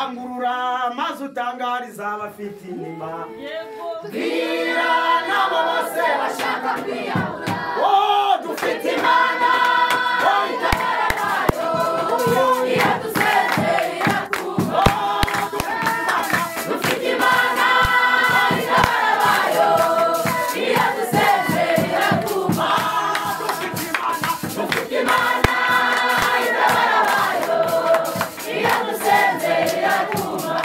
Rangurura maze utangariza abafite intimba. Bwira nabo bose bashaka kwiyahura. Oh, dufite Imana. Oh, itabara bayo. Iradusenze iratwumva. Oh, dufite Imana. Itabara bayo. Iradusenze iratwumva. Dufite Imana. Dufite Imana. Itabara bayo. Iradusenze iratwumva.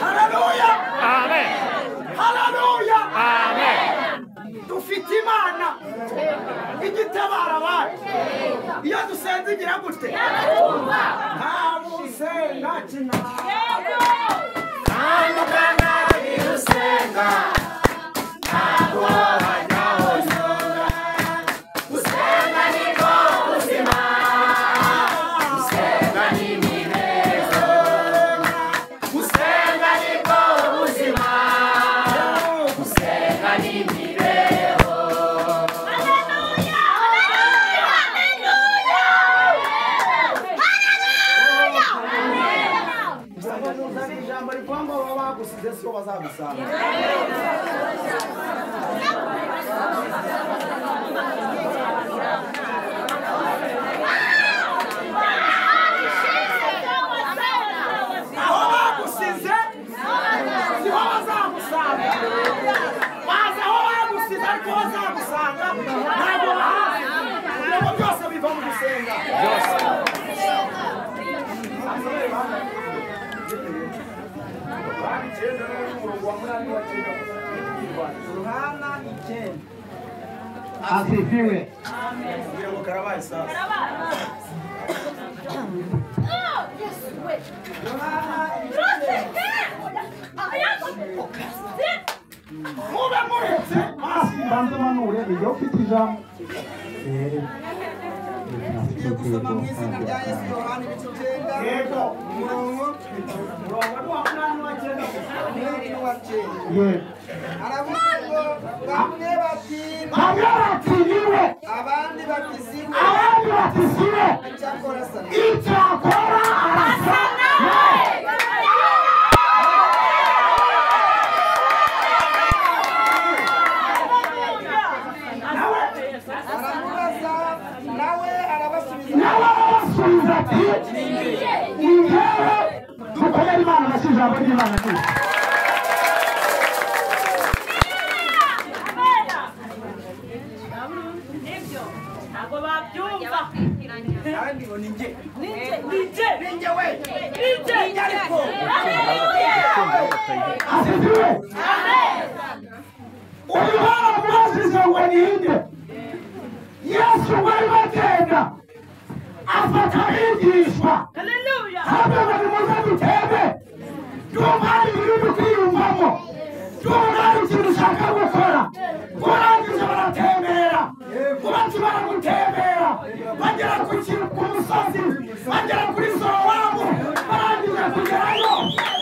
Haleluya. Amen. Haleluya. Amen. Dufite Imana igitabara abantu. Iyo dusenze igira gute? Nta kina. Tandukana usenga. Ntabwo hajyaho nyonga. Usenga niko buzima. Usenga ni imibereho. Usenga niko buzima. Usenga ni imibereho. Haleluya! Haleluya! Haleluya! Uzana ijambo rivuga ngo baba bagusize sibo bazagusanga. Aho bagusize siho bazagusanga. Baza aho bagusize ariko bazagusanga ntabwo bahazi. Kugira ngo byose biva mu gusenga. Yohana 9. Asifiwe. Kugira ngo karabaye sasa. Yohana Mube muretse Mbanze manure iyo ufite ijambo. tugiye gusoma mu izina rya Yesu Yohana ibice 9. Yego. Umurongo Umurongo ni uwa 8 n'uwa 9 gusa. 8 n'uwa 9. Yego. Aravuga ngo bamwe bati Bamwe bati niwe, abandi bati siwe, abandi bati siwe. icyakora asa nawe. Icyakora arasa nawe. Aramubaza nawe arabasubiza. Nawe arabasubiza ati ni njyewe. Dukomere Imana amashyi, ijambo ry'Imana ni iri. Ntabwo babyumva. Kandi ngo ni njye. Ninjye. Ni njye we. Ninjye. Ni njye ariko. Asifiwe. Uyu baramubajije ngo ni nde? Yesu wari bagenda afata abigishwa Haleluya. hamwe ngo nimuze duteme. Ndumva hari ibintu kwiyumvamo, ndumva hari ikintu ushaka gukora. Urangije baratembera, bakimara gutembera bagera ku kintu ku musozi, bagera kuri Sorowamu, barangije kugerayo,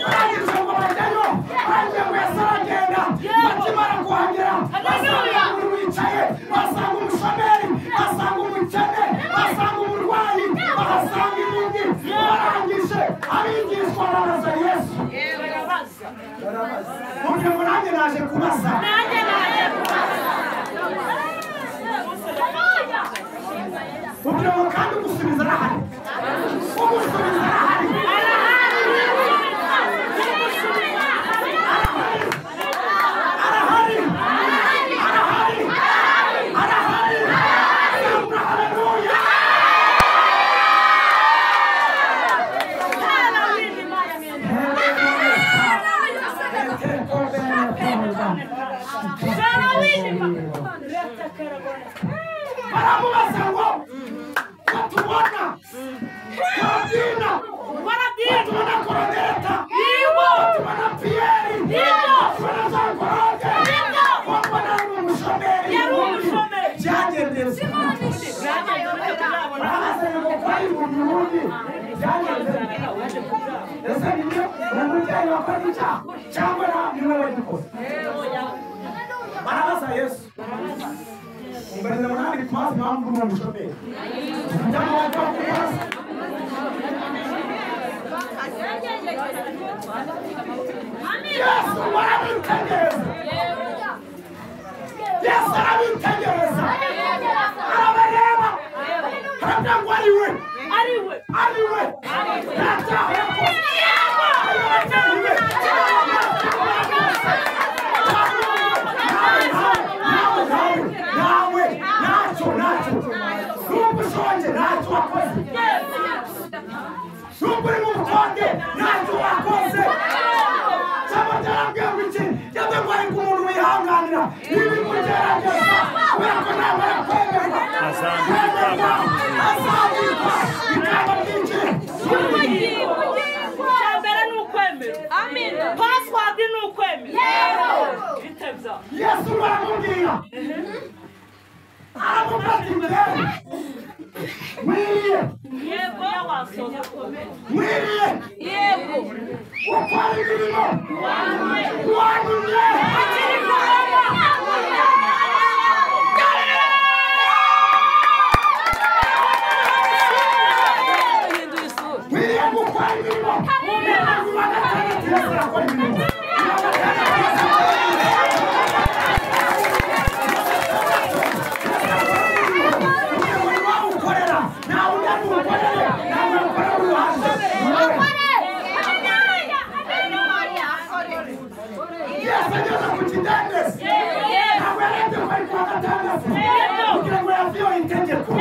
barangije ngo bajyayo, barangije ngo Yesu aragenda. Bakimara kuhagera basanga umuntu wicaye, basanga umushomeri, basanga umukene, basanga umurwayi, bahasanga impumyi. Barangije abigishwa baraza Yesu. Mubwira ngo nanjye naje kubasa. Nanjye naje kubasa. Mubwira ngo kandi ugusubiza arahari. Ugusubiza arahari. Arahari. Arahari. Arahari. Haleluya. Baramubaza ngo batubona Korodina, batubona Korodeta, batubona Piyeri, batubona Jean Claude, batubona ari umushomeri. Byagendetse. Barabaza ngo ko ari umunyundi. Byagenze. Ese ni umubyeyi wakoze icyaha cyangwa niwe wagikoze? Barabaza Yesu. Impamvu uri umushomeri cyangwa wakubaza. Yesu arabitegereza, Yesu arabitegereza, arabareba, aravuga ngo ari we, ari we, nta cyaha yakoze. Nawe ntacyo, ntacyo, nubwo ushonje ntacyo wakoze, nubwo uri mu bukonde ntacyo wakoze. Cyangwa byarabwiye ngo iki? Cyangwa ngo ariko umuntu wihanganira ibimugerageza, kubera ko ntabwo kwemerwa, azambikwa ikamba ryinshi. Icyambere ni ukwemera. Password ni ukwemera. Yesu baramubwira, aramubwira ati njyewe mwiriye, mwiriye gukora imirimo wantumye. Mwiriye gukora imirimo. Uwa gatandatu Yesu arakora imirimo. Uwa gatandatu Yesu arakora imirimo. Ukorera nawe undi ukorere nawe ukorera uruhande. Yesu ageze ku kidendezi, ntabwo yarebye ko ari kuwa gatandatu kugira ngo yaviyo itegeko.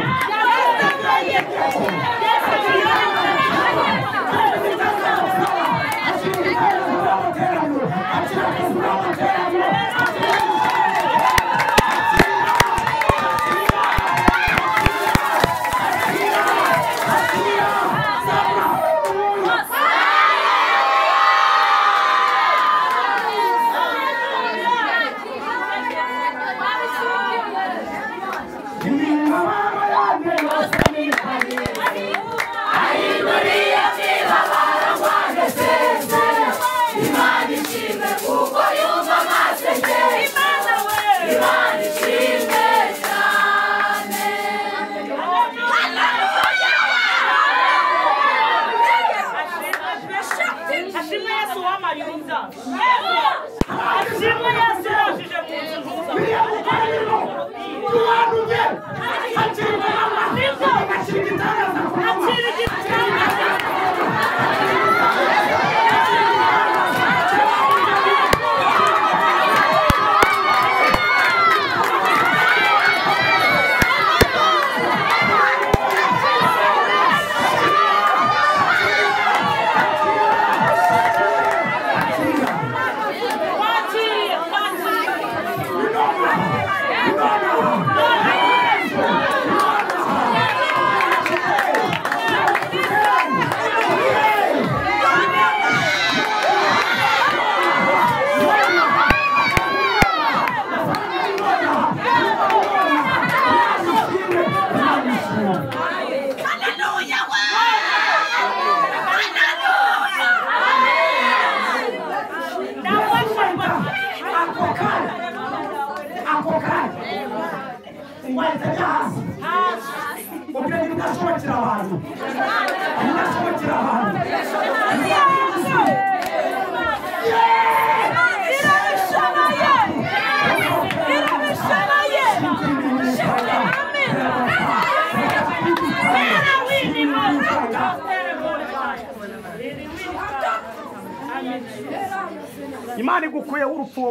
Imana igukuyeho urupfu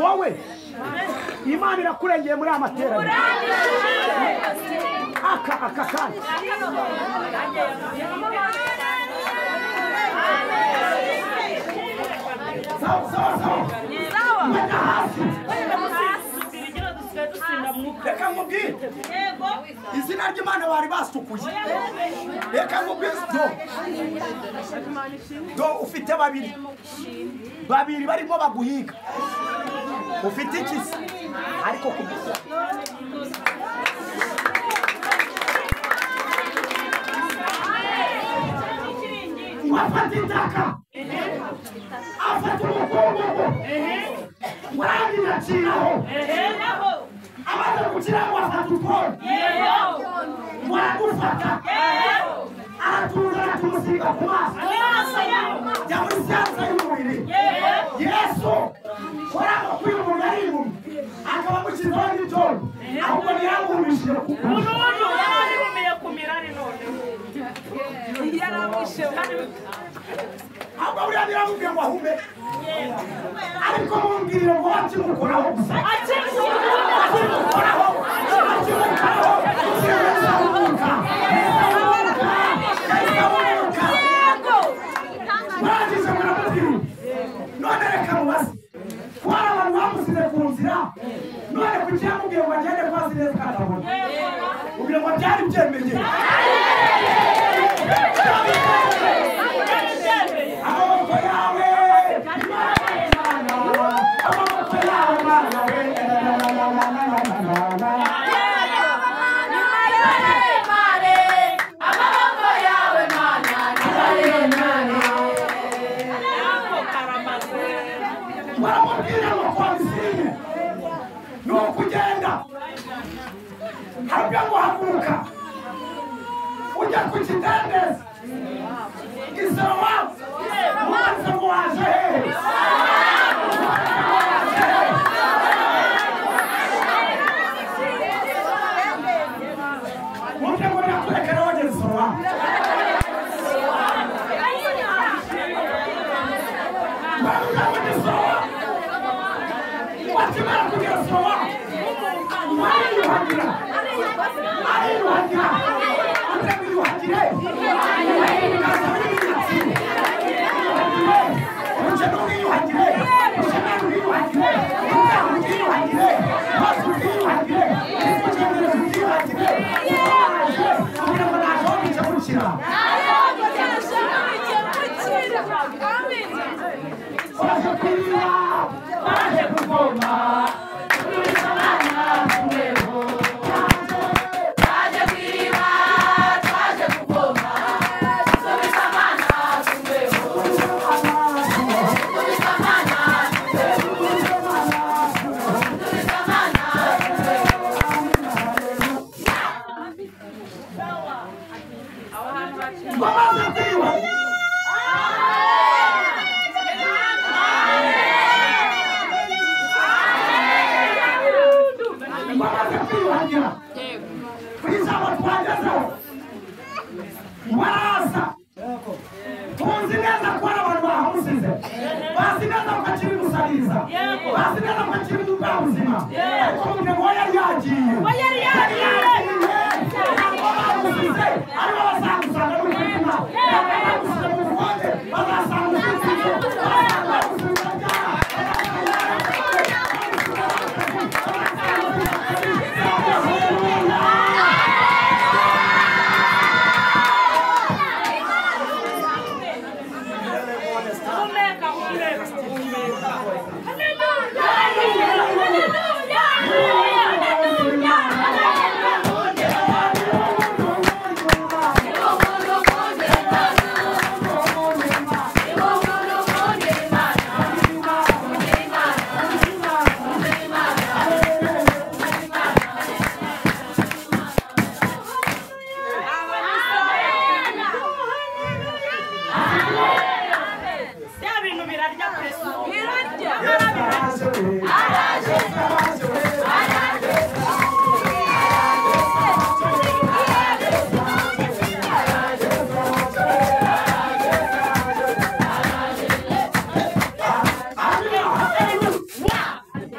wowe, Imana irakurengeye muri aya materaniro aka kanya. Sawa sawa sawa, mwenda hasi. Reka nkubwire izina ry'Imana bari basukuye. Reka nkubwire do ufite babiri babiri barimo baguhiga, ufite iki ariko kubisa wafata itaka afata umukungugu warangiza aciraho Amaze gukira ngo afata utwondo ngo aradufata aratuzana tumusiga ku maso jya muri siyanse y'umubiri. Yesu koranga ko uyu muntu ari impumyi akaba amushyizeho n'icyondo ahubwo ntiyamwumishije ku Burundu yarabihumiye ku mirari noneho. Ahubwo buriya ntiramubwiye ngo ahume ariko mumbwirire ngo akimukoraho gusa akimukoraho akimukoraho ahumuka ahumuka. Murangije muramubwira none reka mubaze ko hari abantu bamusize ku nzira none kuki yamubwiye ngo agende ko azi neza ko atabona ubwira ngo byari byemeye. Amaboko yawe amaboko yawe Mana we Amaboko yawe Mana Ako karamaze. Baramubwira ngo kwabisinye ni ukugenda harabwira ngo haguruka ujya ku kidendezi isoro mubanze ngo waje hehe mubwire ngo nakurekera wageze isoro baramubwira ngo ni isoro wakimara kugera isoro ariyuhagira ariyuhagira ariyuhagire ibiganza birimo imitsi iyuhagire ubukene ubwiyuhagire ubushomeri ubwiyuhagire ibyaha ubwiyuhagire bose ubwiyuhagire ibikugendereza ubwiyuhagire waje kugira ngo naje aho bikemukira baje kurira baje kuvoma. Twaje kwiriba twaje kuvoma subiza Mana tubeho subiza Mana subiza Mana Bamaze kwiyuhagira bamaze kwiyuhagira ku ijambo twagezeho baraza tuzi neza ko hari abantu bahamusize bazi neza ko akiri gusabiriza bazi neza ko akiri bwa buzima ariko mubwire ngo yari yagiye ntabwo bamusize aribo bazagusanga mu buzima ntabwo bamusize mu bukonje bazasanga ufite ibyo bazasanga bamusize bajyana. Humeka humeka humeka. Bya bintu birarya pe.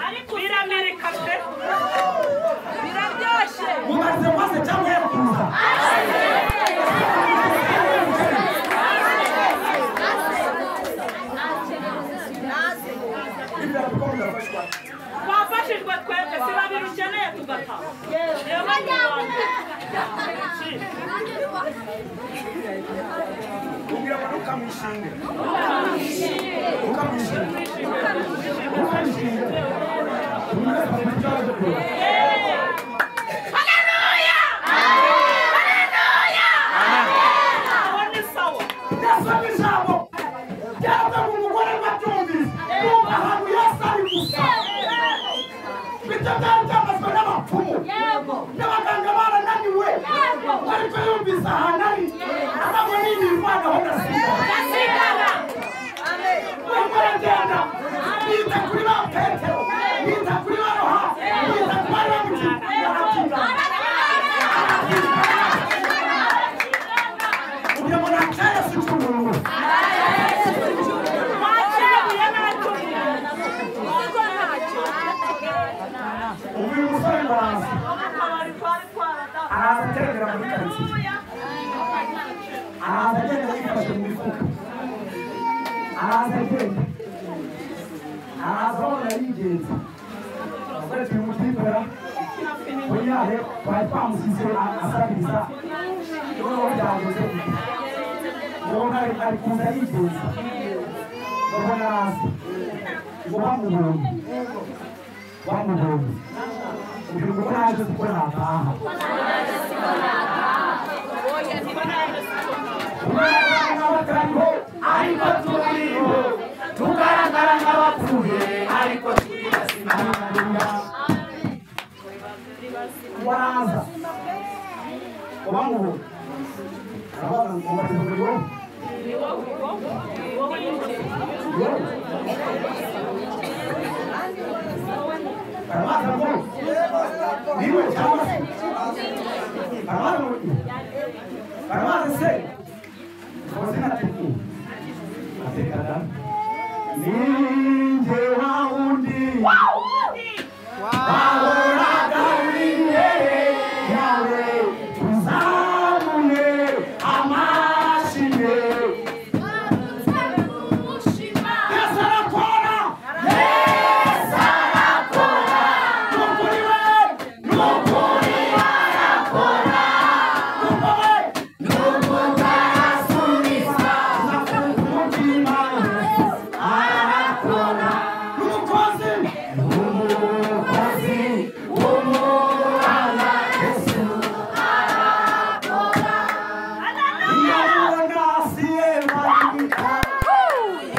Ariko biramirika pe. Mumaze maze cyangwa yakuza Twafashijwe twebwe si babiri ukeneye tugataha. Reba ni uwanjye. Ubwira ngo ntukamwishinge ntukamwishinge ntukamwishinge. Aho ni sawa. Nasomye ijambo ryaravuga ngo umugore ngo aryumvise yumva ahantu Yesu ari gusa bityo byari byamazwe n'abapfumu. Noneho ndasigara. Baragenda bita kuri ba Petero, bita kuri ba Roha, bita ku bari bamukiye. Kugira ngo nta Yesu cy'umuntu. Uyu musore araza araza aterera muri karitsiye, araza agenda yifashe mu mifuka, araza agenda, araza abona yigenza. Abasore turi mutibera oyahe twari twamusize asabiriza, noneho byageze ubona ari kuza yigenza, ubona araza ngo bamubonye bamubonye kugira ngo naje kuko nataha. Tugaragara ariko turiho, tugaragara nk'abapfuye ariko turi bazima. Waraza bamubonye arabaza ngo bativuge arabaza ngo niwe cyangwa se arabaza se ubuzima ati atekana ninjye wa wundi wahoraga imbere yawe, tuzamuye amashimwe. Yesu arakora, Yesu arakora, nukuri we, nukuri arakora, nukuri nukuri arasubiza, umutima arakora, n'umukozi, n'umukozi w'umwana Yesu arakora, iyabona asiyebadika,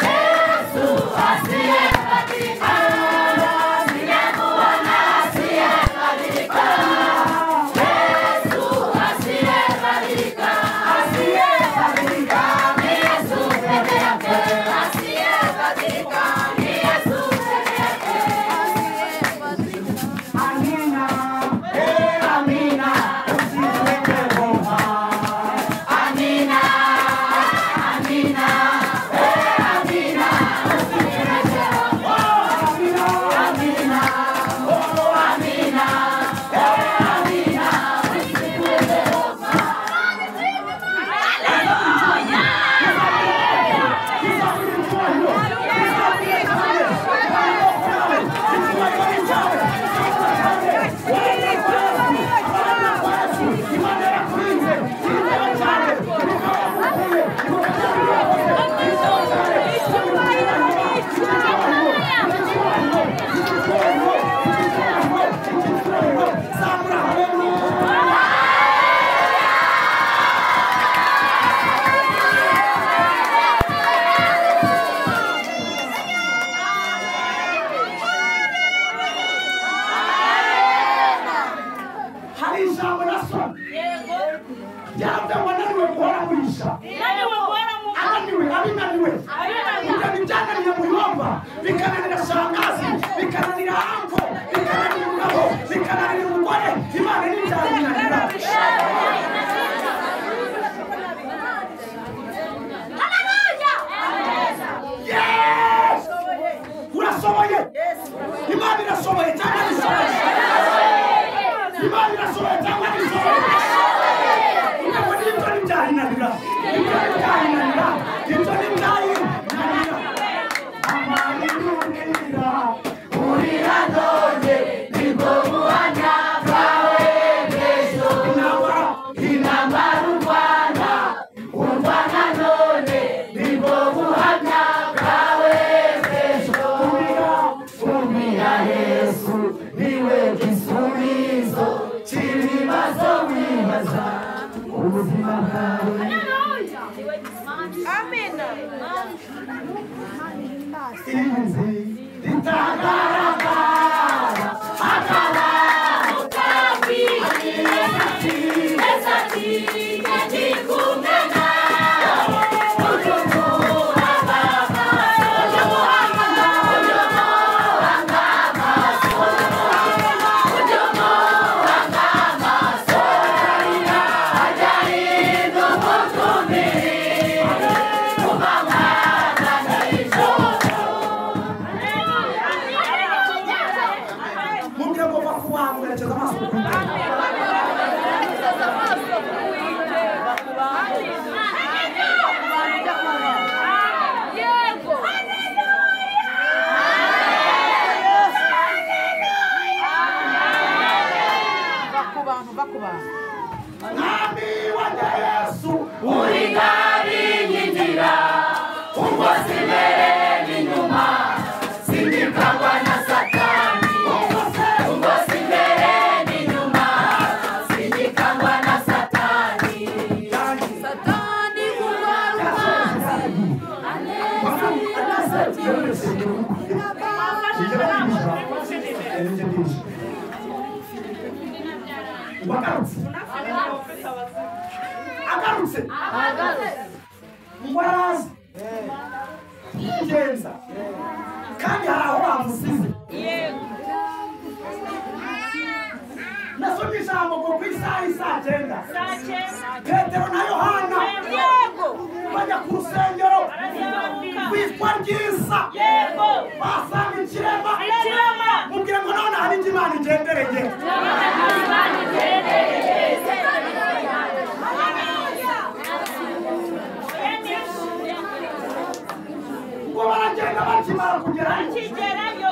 Yesu asiyebadika, iyabona asiyebadika, Yesu asiyebadika, asiyebadika, Yesu peke yake, asiyebadilika, ni Yesu peke yake. Amina, eh amina, usiweke ngoma. Amina, amina, eh amina, usiweke ngoma. Amina, Amina, oh amina, eh amina, usiweke ngoma. Hari ijambo nasomye ryaravuze ngo ananiwe guhora murisha, ananiwe abinaniwe, ibyo ntibyananiye muyomba, bikananira shangazi, bikananira anko, bikananira umugabo, bikananira umugore, Imana ntibyabinanira. Yes! Urashoboye, Imana irashoboye cyangwa ntishoboye? Imana irashoboye cyangwa ntishoboye? Ntabwo n'ibyo ntibyahinanira, ibyo ntibyahinanira, ibyo ntibyahinanira. Amanirira Urira none, nibwo buhamya bwawe bw'ejo. intambara, Intambara urwana, urwana none, nibwo buhamya bwawe bw'ejo. Umira Yesu, niwe gisubizo cy'ibibazo wibaza ubuzima bwawe. Inzi itagaragara akaba Yesu ati, ndi kumwe nawe. Ungosi mbele n'inyuma sinikangwa na Satani. Ungosi mbele n'inyuma sinikangwa na Satani. Satani kugaruka agarutse ngo araza yigenza kandi hari aho bamusize. Nasomye ijambo ngo ku isaha y'isaa cyenda Petero na Yohana bajya ku rusengero rwitwa Ryiza, basanga ikirema, mubwira ngo none hari icyo Imana igendereye. Ngo baragenda bakimara kugerayo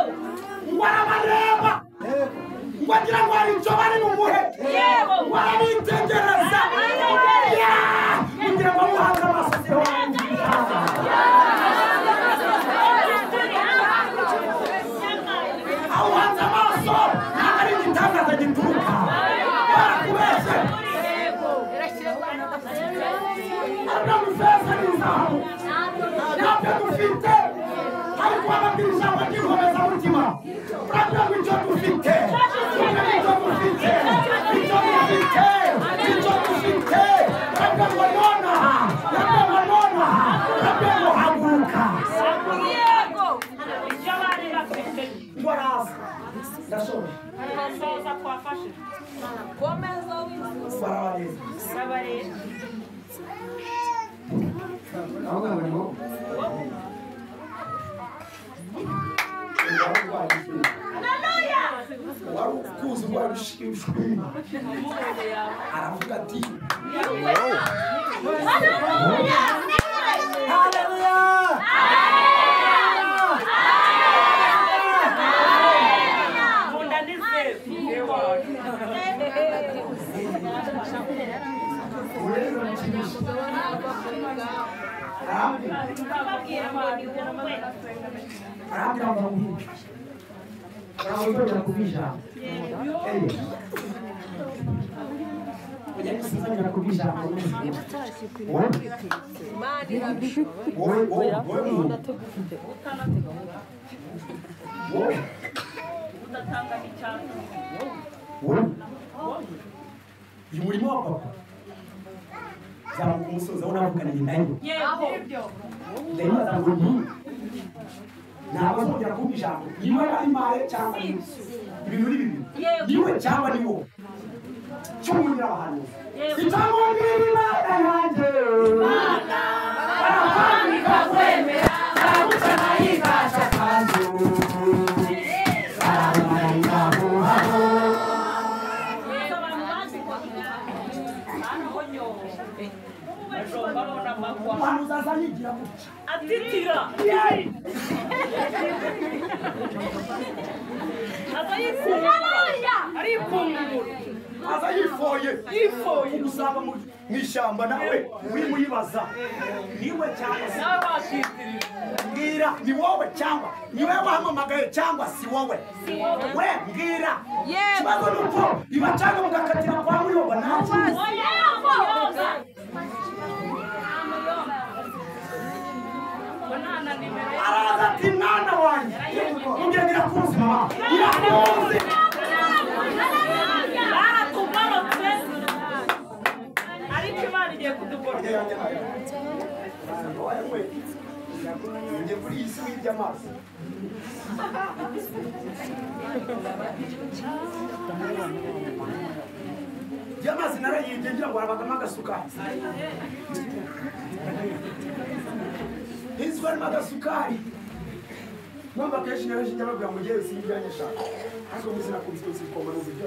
ngo arabareba ngo agira ngo hari icyo bari bumuhe, ngo arabitegereza, kugira ngo amuhange amaso siho. Awuhanze amaso ntabwo ari igitangaza gituruka, barakubeshye. Ariko ifeza n'izahabu ntabyo dufite, ariko bababwira ijambo ry'inkomezamutima, urabwira ngo icyo dufite, icyo dufite, icyo dufite, icyo dufite, urabwira ngo nonaha, urabwira ngo nonaha, urabwira ngo haguruka. Ngo araza, ndashoboye. Barabareba. Wari ukuzi rwabishimishwe aravuga ati haleluya. Arambwira ngo ntabwo kubijambo uyu murimo wa papa zamuka umusozi aho navuganiye nayo ndayibaza ngo ntabwo azongera kumpa ijambo niba yarimpaye cyangwa ni ibintu ni bibiri, niwe cyangwa ni wowe. Cy'umunira abahanuzi icyangombwa Imana yanjye baravanga kwemera baraguca nayibasha kanzu baramarira buhabo. Umuhanuzi aza yigira gutya atitira aza yifoye ugusanga mu ishyamba nawe urimo uyibaza niwe cyangwa se mbwira ni wowe cyangwa ni wowe wahamamagaye cyangwa si wowe we mbwira. Ikibazo ni uko ibacanga mugakatira kwa muyoba nta kintu. Araza ati mwana wanjye mubwira irakuzi mama irakuzi. Ariko Imana igiye kudukora. Njye kuri iyi si wibye amazi. Amazi narayibye ngira ngo harabagamo agasukari. Inzu harimo agasukari. Mpamvu akenshi na benshi njya babwira ngo ngewe si ibyanjye nshaka. Ariko mu izina kubiswe sikoma numva ibyo.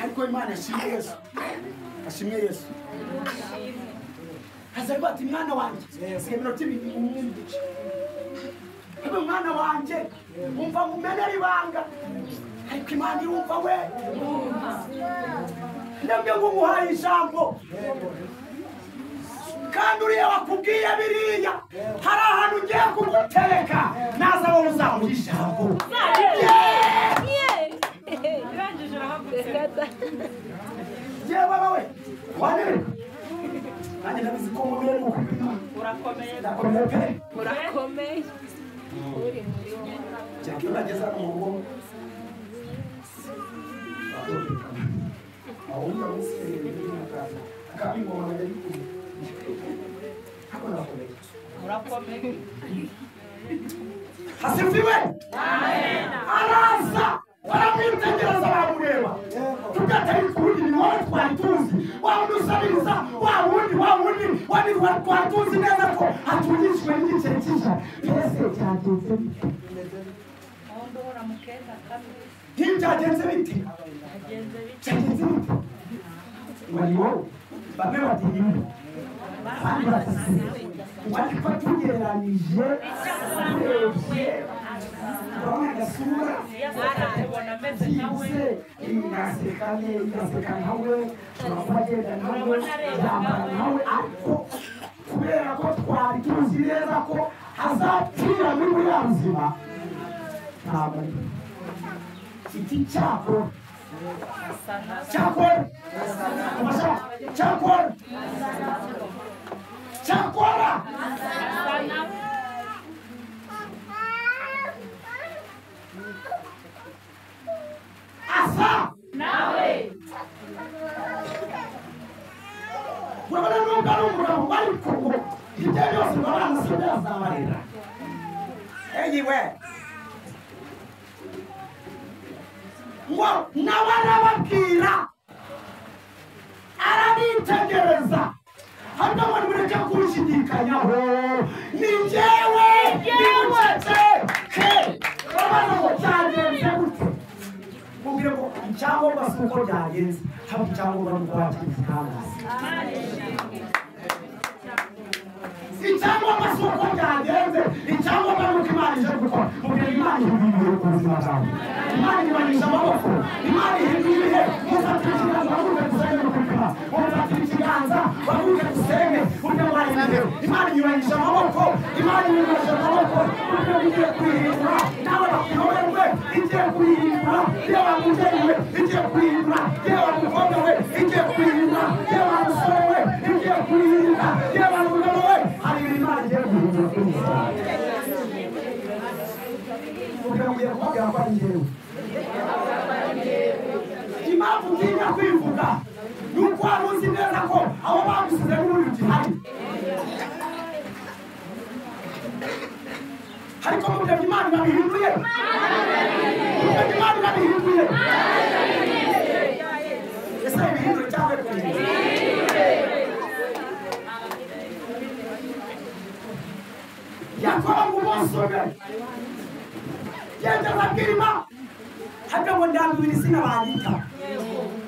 Ariko Imana ishimwe Yesu. Ashimwe Yesu. Azavuga ati mwana wanjye sigaye iminota ibiri umwe n'igice. Abe mwana wanjye umva mumenera ibanga. Ariko Imana irumva we. Ndabwira ngo nguhaye ijambo. Kandi uriya wakubwiye biriya hari ahantu ugiye kugutereka naza wowe uzamuha ijambo. Yewe baba we wanereka nanjye ndabizi ko nkomeye ni ukupima. Urakomeye. Ndakomeye pe. Urakomeye. Uri muri wowe. Cyangwa iyo nageze hano mu rugo Hasifiwe. Araza baramwitegereza baramureba tugatari kurundi ni wowe twari tuzi wa wundi usabiriza wa wundi twari tuzi neza ko hatungishijwe n'igiceri cy'ijana mbese cyagenze bite? Ntibyagenze bite? Cyagenze bite? Ngo ni wowe bamwe bati ni wowe abandi bati si wowe ariko tugereranyije urebye urabona agasura byibuze yaseka nkawe ushobora kuba agenda nkawe yambara nkawe ariko kubera ko twari tuzi neza ko azapfira muri buriya buzima ntabwo iki cyakora cyakora cyakora cyakora asa nawe urabona nubwo ari umugabo ariko ibyo byose urabona sibyo azabarira eyiwe ngo nawe arababwira arabitegereza hano ngo nimureke kunshidikanyaho ni njyewe nimucece ke urabona ngo cyagenze gute mubwire ngo icyangombwa si uko byagenze haba icyangombwa ni uko wakira igitangaza icyangombwa si uko byagenze icyangombwa ni uko Imana ije gukora mubwire Imana ihindura ku buzima bwawe Imana inyuranisha amaboko Imana ihindura ibihe mufatira ikiganza bahaguruke dusenge no kubikora mufatira ikiganza bahaguruke dusenge buryo mwahindura Imana inyuranisha amaboko Imana inyuranisha amaboko buryo igiye kwihindura nawe bakuyoberwe igiye kwihindura yewe mubyeyi we igiye kwihindura yewe mukobwa we igiye kwihindura yewe musore we igiye kwihindura yewe mugabo we hari ibintu Imana igiye guhindura kuri iyi kugira ngo yakubwira ko ari njyewe impamvu utinya kwivuga ni uko wari uzi neza ko abo bagusize n'ubundi ugihari ariko mu byo Imana irabihinduye mu byo Imana irabihinduye ese ibihindure cyangwa kubihindura Yakobo ngo umunsi umwe yenda arabwira Imana hajya ngo ndambiwe iri zina banyita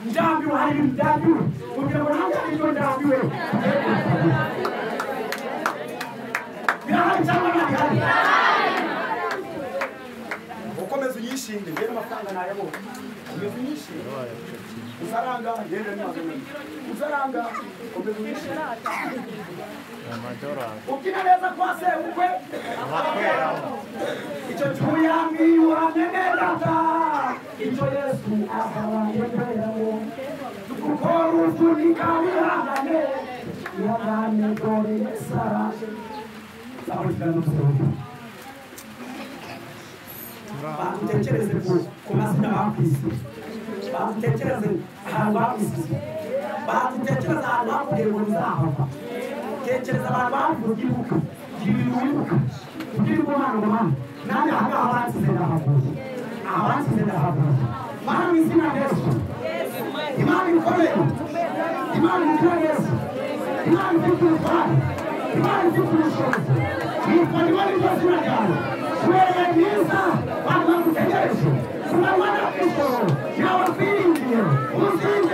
ndambiwe hari ibintu ndambiwe kugira ngo nanjye hari ibyo ndambiwe birahari cyangwa ntabihari ukomeza unyishinge ngende amafaranga nayabonye ukomeza unyishinge uzaranga ngende n'amagana uzaranga ukomeza unyishinge ubyina neza kwa sebukwe icyo cyuyamiwa data icyo Yesu azabayemeramo gukora uvunika wihangane ihangane dore Yesu araje bamutekereze ku mazina bakwise bamutekereze ahantu bakwisize bamutekereze ahantu bakubwiye ngo ntuzahava tekereza abantu bavuga ibuka ibintu wibuka ubwira umwana ngo mama nanjye aha ngaha bansize ndahavuye aha bansize ndahavuye Mana mu izina rya Yesu Imana ikomeye Imana igira neza Imana ifite ubutware Imana ifite ubushobozi yitwa niba niryo zina ryawe kubera byiza abantu bagutegereje ku manywa na nijoro nawe kwiringiye uzinjira